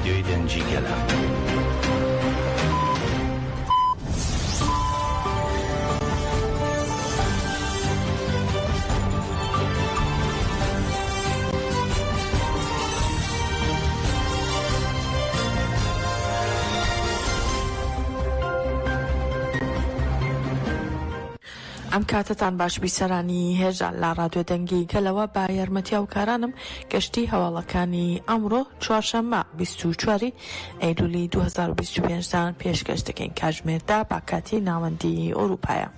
ڕادیۆی دەنگی گەلان. ئەم کاتەتان باش بیسەرانی هێژا لە ڕادیۆ دەنگی گەلەوە بە یارمەتی هاوکارانم گەشتی هەواڵەکانی ئەمڕۆ چوارشەممە 24 ی ئەیلولی 2025 تان پێشکەش دەکەین کاتژمێر دە بە کاتی ناوەندی ئەوروپایە.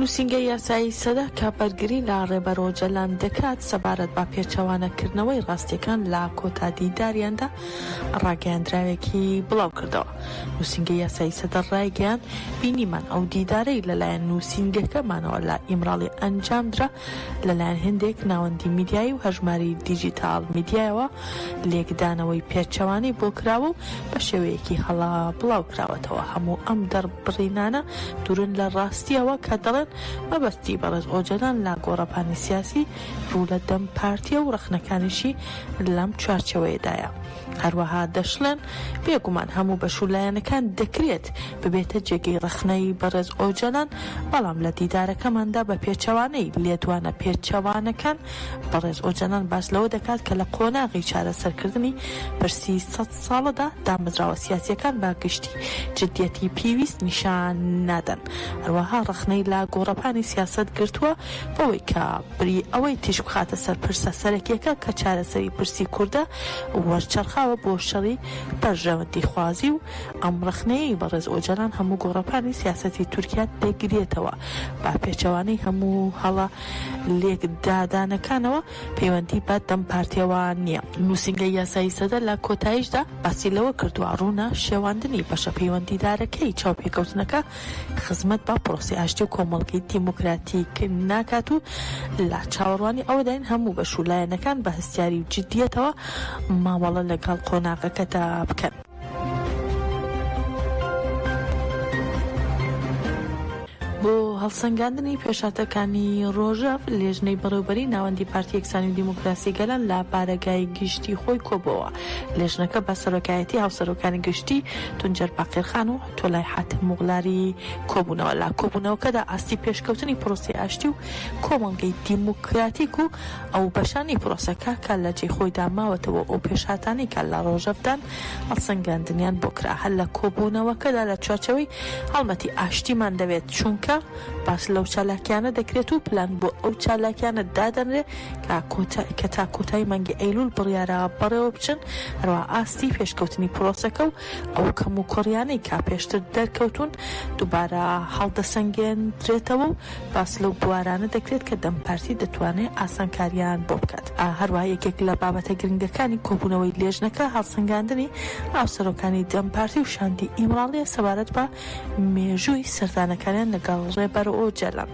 نووسینگەی یاسایی سەدە کە بەرگری لە ڕێبەر ئۆجەلان دەکات سەبارەت بە پێچەوانەکردنەوەی ڕاستیەکان لە کۆتا دیداریاندا ڕاگەیاندراوێکی بڵاوکردەوە. نووسینگەی یاسایی سەدە ڕایگەیاند، بینیمان ئەو دیدارەی لەلایەن نووسینگەکەمانەوە لە ئیمراڵی ئەنجامدرا لەلایەن هەندێک ناوەندی میدیایی و هەژماری دیجیتاڵ میدیایەوە لێکدانەوەی پێچەوانەی بۆ کراوە و بە شێوەیەکی هەڵە بڵاوکراوەتەوە، هەموو ئەم دەربڕینانە دوورن لە ڕاستییەوە کە دەڵێن مەبەستی بەڕێز ئۆجەلان لە گۆڕەپانی سیاسی ڕوو لە دەم پارتییە و ڕەخنەکانیشی لەم چوارچێوەیەدایە. هەروەها دەشڵێن، بێگومان هەموو بەش و لایەنەکان دەکرێت ببێتە جێگەی ڕەخنەی بەڕێز ئۆجەلان، بەڵام لە دیدارەکەماندا بە پێچەوانەی لێدوانە پێچەوانەکان، بەڕێز ئۆجەلان باس لەوە دەکات کە لە قۆناغی چارەسەرکردنی پرسی سەدساڵەدا دامەزراوە سیاسییەکان بە گشتی جدیەتی پێویست نیشان نادەن. هەروەها ڕەخنەی لە گۆڕەپانی سیاسەت گرتووە بەوەی کە بری ئەوەی تیشک بخاتە سەر پرسە سەرەکییەکە کە چارەسەری پرسی کوردە وەرچەرخاوە بۆ شەڕی بەرژەوەندیخوازی و ئەم ڕەخنەیەی بەڕێز ئۆجەلان هەموو گۆڕەپانی سیاسەتی تورکیا دەگرێتەوە بە پێچەوانەی هەموو هەڵە لێکدادانەکانەوە پەیوەندی بە دەم پارتیەوە نییە. نووسینگەی یاسایی سەدە لە کۆتاییشدا باسی لەوە کردووە، ڕوونە شێواندنی بەشە پەیوەندیدارەکەی چاوپێکەوتنەکە خزمەت بە پرۆسەی ئاشتی و کۆمەڵگەی دیموکراتیک ناکات و لە چاوەڕوانی ئەوەداین هەموو بەش و لایەنەکان بە هەستیاری و جدییەتەوە مامەڵە لەگەڵ قۆناغەکەدا بکەن. بۆ هەڵسەنگاندنی پێشهاتەکانی ڕۆژەڤ، لێژنەی بەڕێوەبەریی ناوەندی پارتی یەکسانی و دیموکراسی گەلان لە بارەگای گشتی خۆی کۆبۆوە. لێژنەکە بە سەرۆکایەتی هاوسەرۆکانی گشتی تونجەر باقیرخان و تۆلای حاتەمئۆغلاری کۆبوونەوە. لە کۆبوونەوەکەدا ئاستی پێشکەوتنی پرۆسەی ئاشتی و کۆمەڵگەی دیموکراتیک و ئەو بەشانەی پرۆسەکە کە لە جێی خۆیدا ماوەتەوە و ئەو پێشهاتانەی کە لە ڕۆژەڤدان هەڵسەنگاندنیان بۆ کرا. هەر لە کۆبوونەوەکەدا لە چوارچێوەی هەڵمەتی ئاشتیمان دەوێت، چونکە باس لەو چالاکیانە دەکرێت و پلان بۆ ئەو چالاکیانە دادەنرێت کە تا کۆتایی مانگی ئەیلول بڕیارە بەڕێوەبچن، هەروەها ئاستی پێشکەوتنی پرۆسەکە و ئەو کەموکوڕیانەی کە پێشتر دەرکەوتوون دووبارە هەڵدەسەنگێندرێتەوە و باس لەو بوارانە دەکرێت کە دەم پارتی دەتوانێت ئاسانکارییان بۆ بکات. هەروەها یەکێک لە بابەتە گرنگەکانی کۆبوونەوەی لێژنەکە هەڵسەنگاندنی هاوسەرۆکانی دەم پارتی و شاندی ئیمراڵییە سەبارەت بە مێژووی سەردانەکانیان لەگەڵ ڕێبەر ئۆجەلان.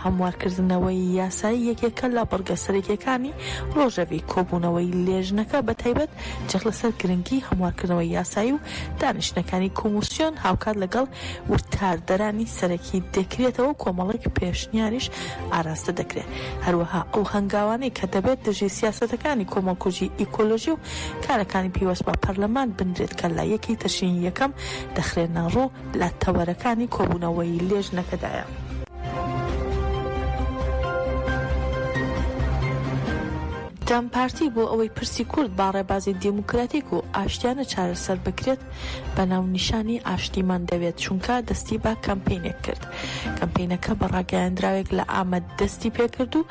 هەموارکردنەوەی یاسایی یەکێکە لە بڕگە سەرەکییەکانی ڕۆژەڤی کۆبوونەوەی لێژنەکە بەتایبەت جەخت لەسەر گرنگی هەموارکردنەوەی یاسایی و دانیشتنەکانی کۆمسیۆن هاوکات لەگەڵ وتاردەرانی سەرەکی دەکرێتەوە و کۆمەڵێک پێشنیاریش ئاراستە دەکرێت. هەروەها ئەو هەنگاوانەی کە دەبێت دژی سیاسەتەکانی کۆمەڵکوژی ئیکۆلۆژی و کارەکانی پەیوەست بە پەرلەمان بنرێت کە لە یەکی تشرینی یەکەم دەخرێنە ڕوو لە تەوەرەکانی کۆبوونەوەی لێژنەکەدایە. دەم پارتی بۆ ئەوەی پرسی کورد بە ڕێبازی دیموکراتیک و ئاشتیانە چارەسەر بکرێت، بە ناونیشانی ئاشتیمان دەوێت چونکە دەستی بە کەمپەینێک کرد. کەمپەینەکە بە ڕاگەیاندراوێک لە ئامەد دەستی پێکرد و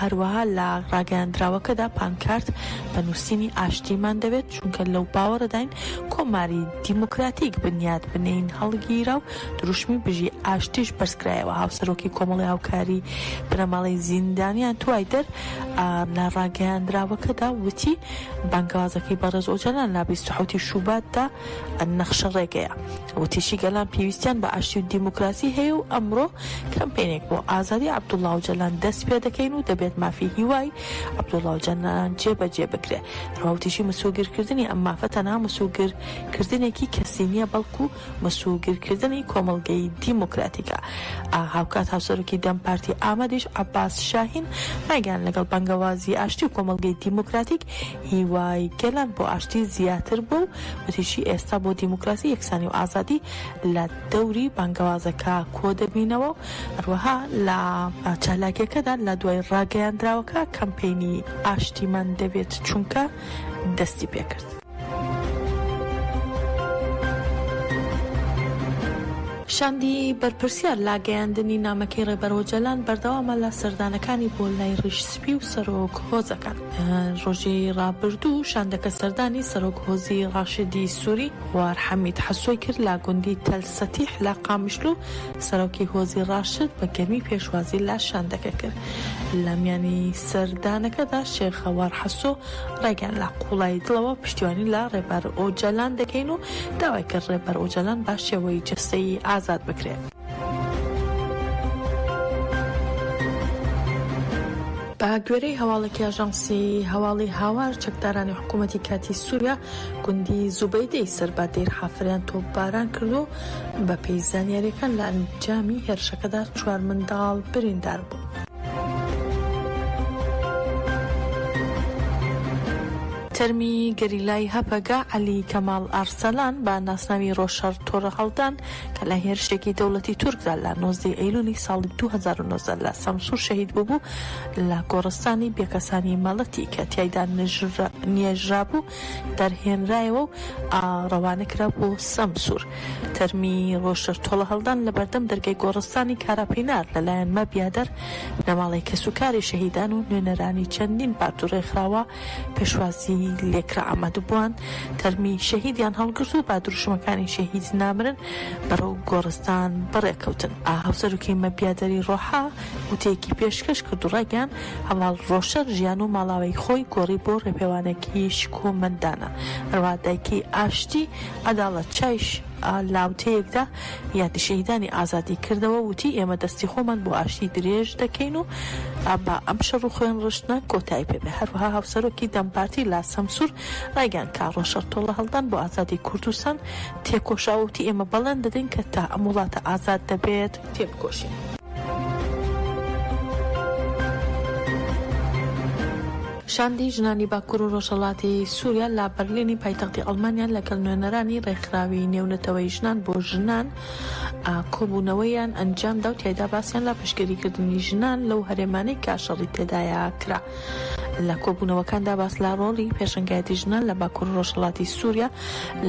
هەروەها لە ڕاگەیاندراوەکەدا پانکارت بە نووسینی ئاشتیمان دەوێت چونکە لەو باوەڕەداین کۆماری دیموکراتیک بنیات بنێین هەڵگیرا و دروشمی بژی ئاشتیش بەرزکرایەوە. هاوسەرۆکی کۆمەڵی هاوکاری بنەماڵەی زیندانیان توایدەر لە. ڕاگەیاندراوەکەدا وتی، بانگەوازەکەی بەڕێز ئۆجالان لە 27 ی شوباتدا نەخشە ڕێگەیە. وتیشی، گەلان پێویستیان بە ئاشتی و دیموکراسی هەیە و ئەمڕۆ کەمپەینێک بۆ ئازادی عەبدوڵا ئۆجالان دەست پێدەکەین و دەبێت مافی هیوای عەبدوڵا ئۆجالان جێبەجێ بکرێت. هەروەها وتیشی، مسۆگرکردنی ئەم مافە تەنها مسۆگرکردنێکی کەسی نییە، بەڵکو مسۆگرکردنی کۆمەڵگەی دیموکراتیکە. هاوکات هاوسەرۆکی دەم پارتی ئامەدیش عەباس شاهین ڕایگەیاند، لەگەڵ بانگەوازی ئاشتی و کۆمەڵگەی دیموکراتیک هیوای گەلان بۆ ئاشتی زیاتر بووە و وتیشی، ئێستا بۆ دیموکراسی، یەکسانی و ئازادی لە دەوری بانگەوازەکە کۆدەبینەوە و هەروەها لە چالاکیەکەدا لە دوای ڕاگەیاندراوەکە کەمپەینی ئاشتیمان دەوێت چونکە دەستی پێکرد. شاندی بەرپرسیار لە گەیاندنی نامەکەی ڕێبەر ئۆجەلان بەردەوامە لە سەردانەکانی بۆ لای ڕیش سپی و سەرۆک هۆزەکان. ڕۆژی ڕابردوو شاندەکە سەردانی سەرۆک هۆزی ڕاشدی سوری غوار حەمید حەسۆی کرد لە گوندی تەل سەتیح لە قامیشلو، سەرۆکی هۆزی ڕاشد بە گەرمی پێشوازی لە شاندەکە کرد. لە میانی سەردانەکەدا شێخ غەوار حەسۆ ڕایگەیاند لە قوڵایی دڵەوە پشتیوانی لە ڕێبەر ئۆجالان دەکەین و داوای کرد ڕێبەر ئۆجالان بە شێوەی جەستەیی ئازاد بکرێت. بە گوێرەی هەواڵێکی ئاژانسی هەواڵی هاوار، چەکدارانی حکوومەتی کاتی سووریا گوندی زوبەیدەی سەر بە دەیر حافریان تۆپباران کردووە و بەپێی زانیارییەکان لە ئەنجامی هێرشەکەدا چوار منداڵ بریندار بوون. تەرمی گەریلای هەپەگە عەلی کەمال ئارسەلان بە ناسناوی ڕۆشەڕ تۆرهەڵدان کە لە هێرشێکی دەوڵەتی تورکدا لە 19 ئەیلولی ساڵی 2019 لە سەمسور شەهید بووبوو، لە گۆڕستانی بێکەسانی مەڵەتی کە تیایدا نێژرابوو دەرهێنرایەوە و ڕەوانە کرا بۆ سەمسور. تەرمی ڕۆشەر تۆڵەهەڵدان لە بەردەم دەرگای گۆڕستانی کاراپینار لەلایەن مەبیادەر، بنەماڵەی کەسوکاری شەهیدان و نوێنەرانی چەندین پارت و ڕێکخراوە پێشوازی لێکرا. ئامادەبووان تەرمی شەهیدیان هەڵگرت و بە دروشمەکانی شەهید نامرن بەرەو گۆڕستان بەڕێکەوتن. هاوسەرۆکی مەبیادەری ڕۆحا وتەیەکی پێشکەش کرد و ڕایگەیاند، هەڤاڵ ڕۆشەر ژیان و ماڵاوایی خۆی گۆڕی بۆ ڕێپێوانێکی شکۆمەندانە. هەروەها دایکی ئاشتی عەداڵەت چایش لە وتەیەکدا یادی شەهیدانی ئازادی کردەوە و وتی، ئێمە دەستی خۆمان بۆ ئاشتی درێژ دەکەین و با ئەم شەڕ و خوێنڕشتنە کۆتایی پێ بێ. هەروەها هاوسەرۆکی دەم پارتی لە سەمسور ڕایگەیاند کە ڕۆشەر تۆڵەهەڵدان بۆ ئازادی کوردستان تێکۆشاوە و وتی، ئێمە بەڵێن دەدەین کە تا ئەم وڵاتە ئازاد دەبێت، تێبکۆشین. شاندی ژنانی باکوور و ڕۆژهەڵاتی سووریا لە بەرلینی پایتەختی ئەڵمانیا لەگەڵ نوێنەرانی ڕێکخراوی نێونەتەوەیی ژنان بۆ ژنان کۆبوونەوەیان ئەنجامدا و تیایدا باسیان لە پشتگیریکردنی ژنان لەو هەرێمانەی کە شەڕی تێدایە کرا. لە کۆبوونەوەکاندا باس لە ڕۆڵی پێشەنگایەتی ژنان لە باکوور و ڕۆژهەڵاتی سووریا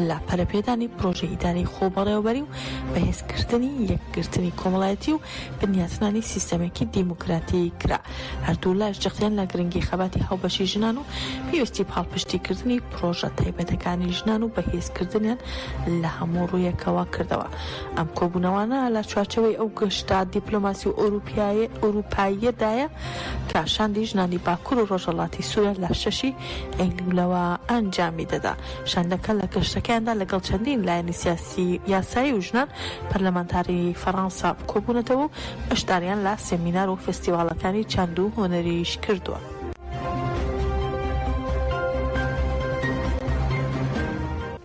لە پەرەپێدانی پرۆژەی ئیدارەی خۆبەڕێوەبەری و بەهێزکردنی یەکگرتنی کۆمەڵایەتی و بنیاتنانی سیستەمێکی دیموکراتی کرا. هەردوولاش جەختیان لە گرنگی خەباتی هاوبەشی ژنان و پێویستی پاڵپشتیکردنی پرۆژە تایبەتەکانی ژنان و بەهێزکردنیان لە هەموو ڕوویەکەوە کردەوە. ئەم کۆبوونەوانە لە چوارچێوەی ئەو گەشتە دیپلۆماسی و ئەوروپاییەدایە کە شاندی ژنانی باکوور و ڕۆژهەڵاتی سووریا لە شەشی ئەیلوولەوە ئەنجامی دەدا. شاندەکە لە گەشتەکەیاندا لەگەڵ چەندین لایەنی سیاسی، یاسایی و ژنان پەرلەمانتاری فەڕەنسا کۆبوونەتەوە و بەشداریان لە سێمینار و فێستیواڵەکانی چاند و هونەریش کردووە.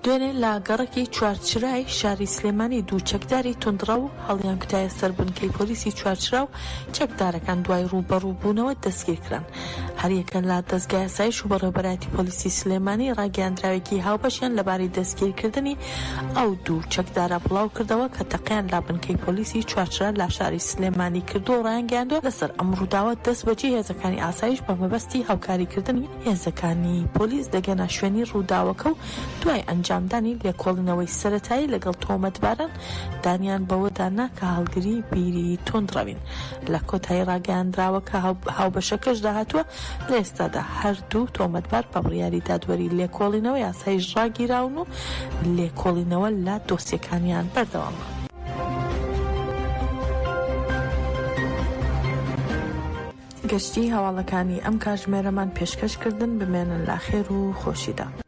دوێنێ لە گەڕەکی چوارچرای شاری سلێمانی دوو چەکداری توندڕەو هەڵیانکوتایە سەر بنکەی پۆلیسی چوارچرا و چەکدارەکان دوای ڕووبەڕووبوونەوە دەستگیرکران. هەریەکە لە دەزگای ئاسایش و بەڕێوەبەرایەتی پۆلیسی سلێمانی ڕاگەیاندراوێکی هاوبەشیان لەبارەی دەستگیرکردنی ئەو دوو چەکدارە بڵاوکردەوە کە تەقەیان لە بنکەی پۆلیسی چوارچرا لە شاری سلێمانی کردووە و ڕایانگەیاندووە لەسەر ئەم ڕووداوە دەستبەجێ هێزەکانی ئاسایش بە مەبەستی هاوکاریکردنی هێزەکانی پۆلیس دەگەنە شوێنی ڕووداوەکە و دوای ئەنجامدانی لێکۆڵینەوەی سەرەتایی لەگەڵ تۆمەتباران دانیان بەوەدا نا کە هەڵگری بیری توندڕەوین. لە کۆتایی ڕاگەیاندراوەکە هاوبەشەکەشدا هاتووە، لە ئێستادا هەردوو تۆمەتبار بە بڕیاری دادوەری لێکۆڵینەوە یاساییش ڕاگیراون و لێکۆڵینەوە لە دۆسیەکانیان بەردەوامە. گەشتی هەواڵەکانی ئەم کاتژمێرەمان پێشکەش کردن، بمێنن لە خێر و خۆشیدا.